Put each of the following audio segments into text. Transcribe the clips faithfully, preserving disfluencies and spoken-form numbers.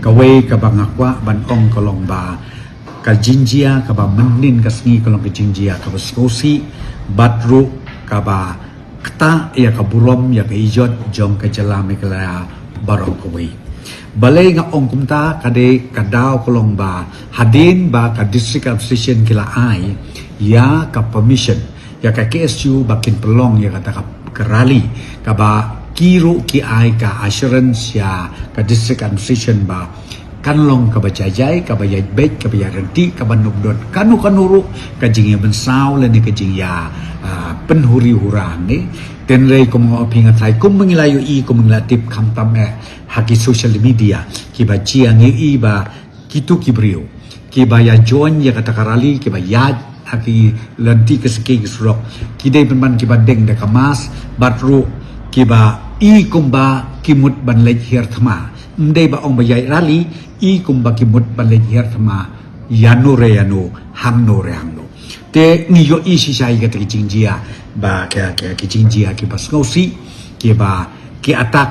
Kawei kaba nga kwah ban ong ka long ba ka jingjia kaba mynnin ka sngi ka long ka jingjia kaba sngewsih bad ruh kaba ktah ïa ka burom ïa ka ijot jong ka jylla Meghalaya baroh kawei. Balei nga ong kumta? Ka dei ka daw ka long ba hadien ba ka District Administration ki la ai ïa ka permission ïa ka K S U ba kin pynlong ïa kata ka, ka rally, kaba ki ruh ki ai ka assurance ïa ka District Administration ba kan long kaba jai jai, kaba ïaid beit, kaba ïaid ryntih, kaba ym don kano kano ruh ka jingïamynsaw lane ka jingïa, ah, pynhuri hura hangne. Hynrei kum nga ong phi, nga tharai kum ngi la ïohi, kum ngi la tip, khamtam eh ha ki social media kiba jia, ngi ïohi ba kitu ki briew kiba ïa join ïa kata ka rally, kiba ïaid ha ki lynti ka seki ki surok, ki dei pynban kiba deng da ka mask bad ruh kiba i kumba ki mut ban leit hiar thma. Ym dei ba ong ba ïaid rally, i kumba ki mut ban leit hiar thma, ïano re ïano, hangno re hangno. Te ngi ïohi shisha ïa kata ki jingjia ba ka, ka, ki jingjia kiba sngewsih, kiba ki attack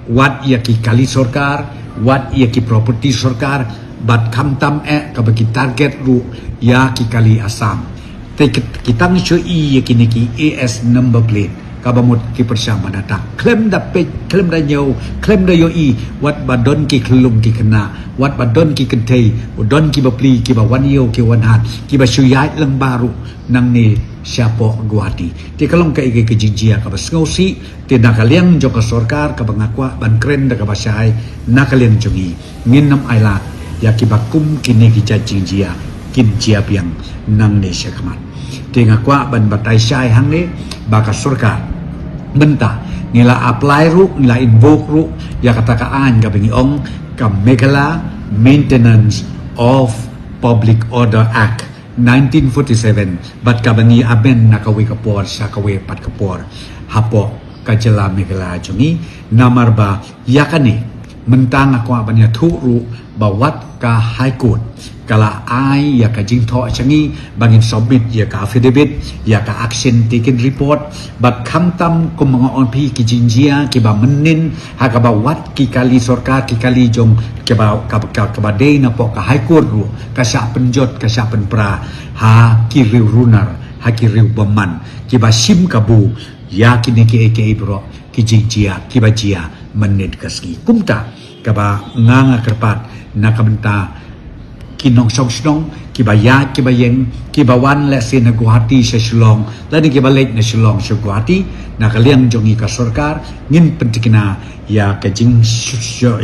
wat ïa ki kali sorkar, wat ïa ki property sorkar, bad khamtam eh kaba ki target ruh ïa ki kali Assam. Te ki, ki tang shu i ïa kine ki A S number plate, kaba mut ki pyrshang ban attack. Khlem da peit, khlem da ñiew, khlem da ïohi, wat ba don ki khyllung ki khynnah, wat ba don ki kynthei, u don ki bapli, kiba wan ïew, ki wan hat, kiba shu ïaid lyngba ruh nangne shapoh Guwahati. Te ka long kaei kaei ka jingjia kaba sngewsih, te na ka liang jong ka sorkar kaba nga kwah ban kren da kaba shai, na ka liang jong ngi, ngin ym ailad ïa kiba kum kine ki jait jingjia kin jia biang nangne shakhmat. Te nga kwah ban batai shai hangne ba ka sorkar mynta ngi la apply ruh, ngi la invoke ruh ïa kata ka aiñ kaba ngi ong ka Meghalaya Maintenance of Public Order Act nineteen forty-seven, bad kaba ngi amend na kawei ka por sha kawei pat ka por hapoh ka jylla Meghalaya jong ngi. Namar ba ïa kane mynta nga kwah ban ïathuh ruh ba wat ka High Court ka la ai ïa ka jingthoh sha ngi ba ngin submit ïa ka affidavit, ïa ka action taken report, bad khamtam kum nga ong phi ki jingjia kiba mynnin ha kaba wat ki kali sorkar, ki kali jong kiba, kaba, kaba, kaba dei napoh ka High Court ruh ka shah pynjot, ka shah pynpra ha ki riew runar, ha ki riew bymman, kiba shim kabu ïa kine kiei kiei baroh ki jingjia kiba jia mynnin ka sngi. Kumta kaba nga, nga kyrpad na ka bynta ki nongshong shnong kiba ïaid kiba ïeng, kiba wan lehse na Guwahati sha Shillong lane kiba leit na Shillong sha Guwahati, na ka liang jong ngi ka sorkar ngin pyntikna ïa ka jing,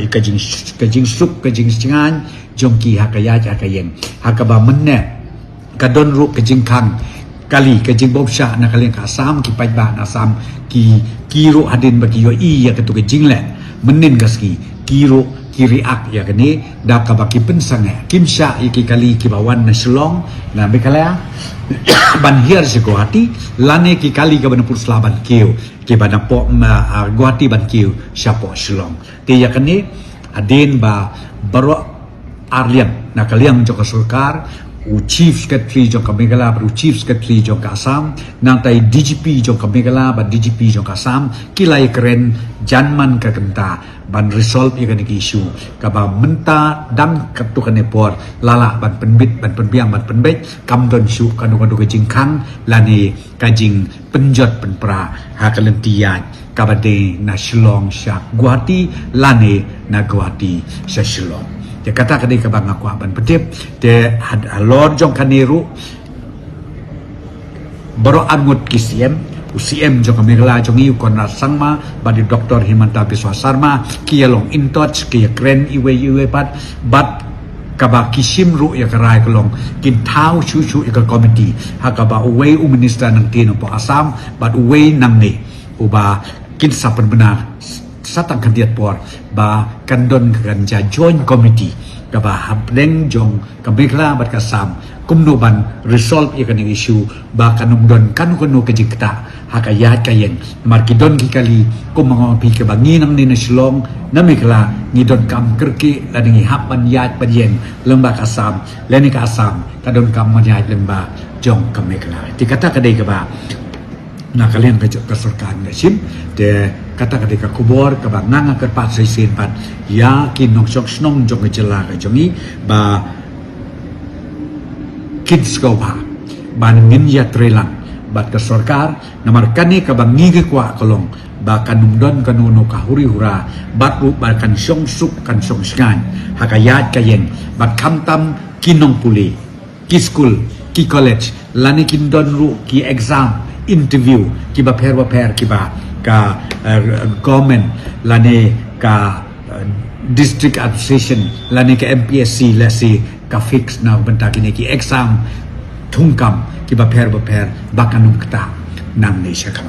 ka jing, ka jingsuk, ka jingsngewsih jong ki ha ka ïaid ha ka ïeng. Ha kaba mynne ka don ruh ka jingkhang kali, ka jingbymshah na ka liang ka Assam, ki paidbah na Assam ki, ki ruh hadien ba ki ïohi ïa katu ka jingleh mynnin ka sngi, ki ruh ki react ïa kane da kaba ki pynsangeh, kim shah ïa ki kali kiba wan na Shillong, na Meghalaya ban hiar sha Guwahati, lane ki kali kaba na pyrshah ban kiew, kiba napoh, ma, ah, Guwahati ban kiew shapoh Shillong. Te ïa kane hadien ba baroh arliang na ka liang jong ka sorkar, u Chief Secretary jong ka Meghalaya bad u Chief Secretary jong ka Assam, nangta i D G P jong ka Meghalaya bad D G P jong ka Assam ki la ïakren jan man ka kynta ban resolve ïa kane ka issue, kaba mynta dang katto katne por la lah ban pynbit, ban pynbiang, ban pynbeit, kam don shuh kano kano ka jingkhang lane ka jingpynjot pynpra ha ka lynti ïaid kaba dei na Shillong sha Guwahati lane na Guwahati sha Shillong. Te kata ka dei kaba nga kwah ban pyntip. Te had-, halor jong kane ruh baroh arngut ki C M, u C M jong ka Meghalaya jong ngi u Conrad Sangma bad i Doctor Himanta Biswa Sarma ki ïa long in touch, ki ïakren iwei iwei pat, bad kaba ki shim ruh ïa ka rai ka long kin thaw shuh shuh ïa ka committee ha kaba uwei u minister nangtei napoh Assam bad uwei nangne, uba kin sa pynbna sa tang khyndiat por ba kan don ka, kan jia joint committee kaba hapdeng jong ka Meghalaya bad ka Assam, kumno ban resolve ïa kane ka issue ba kan ym don kano kano ka jingktah ha ka ïaid ka ïeng. Namar ki don ki kali, kum ma nga ong phi, kaba ngi nangne na Shillong, na Meghalaya, ngi donkam kyrkieh lane ngi hap ban ïaid ban ïeng lyngba ka Assam, lane ka Assam ka donkam ban ïaid lyngba jong ka Meghalaya. Te kata ka dei kaba Na ka liang ka jong ka sorkar nga shim te kata ka dei ka khubor kaba nga nga kyrpad sa shisien pat ïa ki nongshong shnong jong ka jylla ka jong ngi ba kin sngewbha ban ngin ïatreilang bad ka sorkar, namar kane kaba ngi kwah ka long ba kan ym don kano kano ka huri hura bad ruh ba kan shong suk kan shong shngaiñ ha ka ïaid ka ïeng bad khamtam ki nongpule, ki skul, ki college, lane kin don ruh ki exam, interview kiba pher ba pher kiba ka, eh, government lane ka, eh, district administration lane ka M P S C lasi ka fix na bynta kine ki exam thungkam kiba pher ba pher ba kan ym ktah nangne sha khmat.